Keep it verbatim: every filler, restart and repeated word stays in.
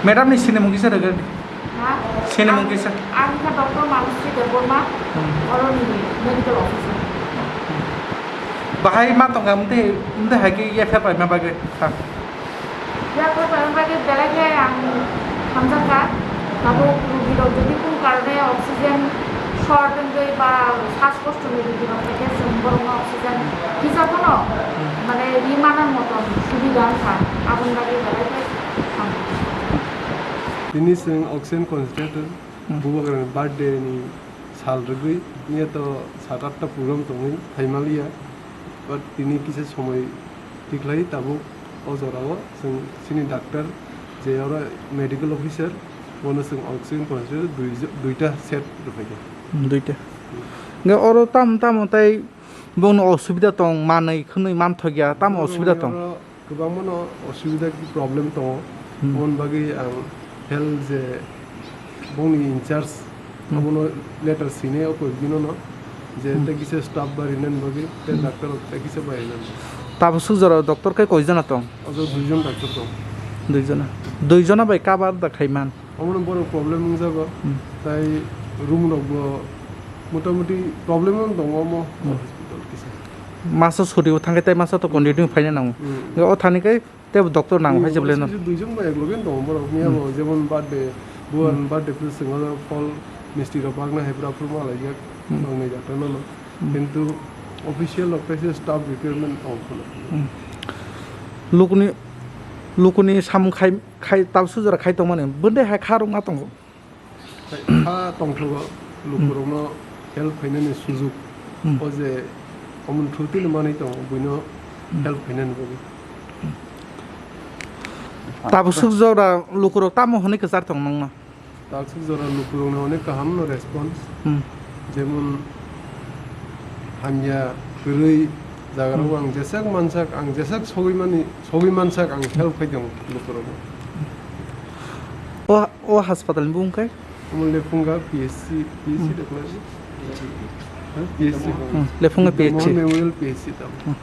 Madam ni sinimung kisa rwgwi? Ha? Sinimung kisa? Ang kha Doctor Manusri Debbarma, Hmm. Oroni medical officer. Bahai ma tongkha, mtwi, mtwi hai khe F I R paima bagwi kha. F I R paima bagwi belai khe ang hamjakha. Tabuk rugirok jodi kunu karone oxygen short wngwi ba sas kostoni rugirok hai khe chwng borokno oxygen kisa phano, Hmm. mane, ri manna moton subida wngkha. Aboni bagwi belai khe hamjakha. Tini chwng oxygen concentrator Hmm. Bubagrani birthday ni sal rwgwi, niya to sat atta program tongwi phaimaliya, but tini kisa somoi tikhlai tabuk o jorao chwng chini doctor je oro medical officer, bono chwng oxygen concentrator dui jo-, duita set rwphaikha. Hmm, duita. Hmm. Hwnkhe oro tamo tamo tei bongni osubida tong, manwi khwnwi manthokya, tamo osubida tong? Oro Kwbangmano osubida ki problem tongo. Hmm. Aboni bagwi ang health je bongni in charge, Hmm. abono letter sinai o koi binono je Hmm. tei kisa staff barinani bagwi tei Hmm. doctor rok tei kisa barinani. Tabuk suk jora doctor khe koi jona tong? Ojo dui jon doctor tong. Dui jona. Dui jona bai cover da khai man? Omono borok problem wngjago. Hmm. Tai room rokbo motamuti problem wng tongo omo Hmm. hospital kisa. Masa suri o thangkhe tai masa to continue phaina nango. Hmm. Hwnkhe o thani khe tei bo doctor nango Hmm, hai se omo belai no. Kisa duijon bai ekloge tongo borok. Miya Hmm. bo jemon birthday, buan Hmm. birthday phuru chwng o phol misti rok bagna hai pura phuru ma laijak. Hmm. Nang nai jata no no. Hmm. Kintu official rok kaisa staff requirement tongo kheno. Hmm. Lukuni, lukuni samung khai, khai tabuk sujora khai tongmani. Bwndai hai kha rwngma tongo. Kha tongthokgo lukurokno help khainani sujuk. Hmm. O je omo thutino manwi tongo, buino Hmm. help khainani bagwi. Tabuk suk jora lukurok tamo hwnwi kwchar tong nongno? Tabuk suk jora lukurokno onek kahamno response. Hmm. Jemon hamya, kwrwi, jagarok Hmm. ang jeswk mansak, ang jeswk sogwi mani, sogwi mansak ang help khai tongo lukurokno. O, o hospital ni bumung khe? Omo Lephunga P S C, P S C Hmm. de khlai. Ha? P S C. Hmm, Lephunga P S C. Memorial P S C tamo. Hmm.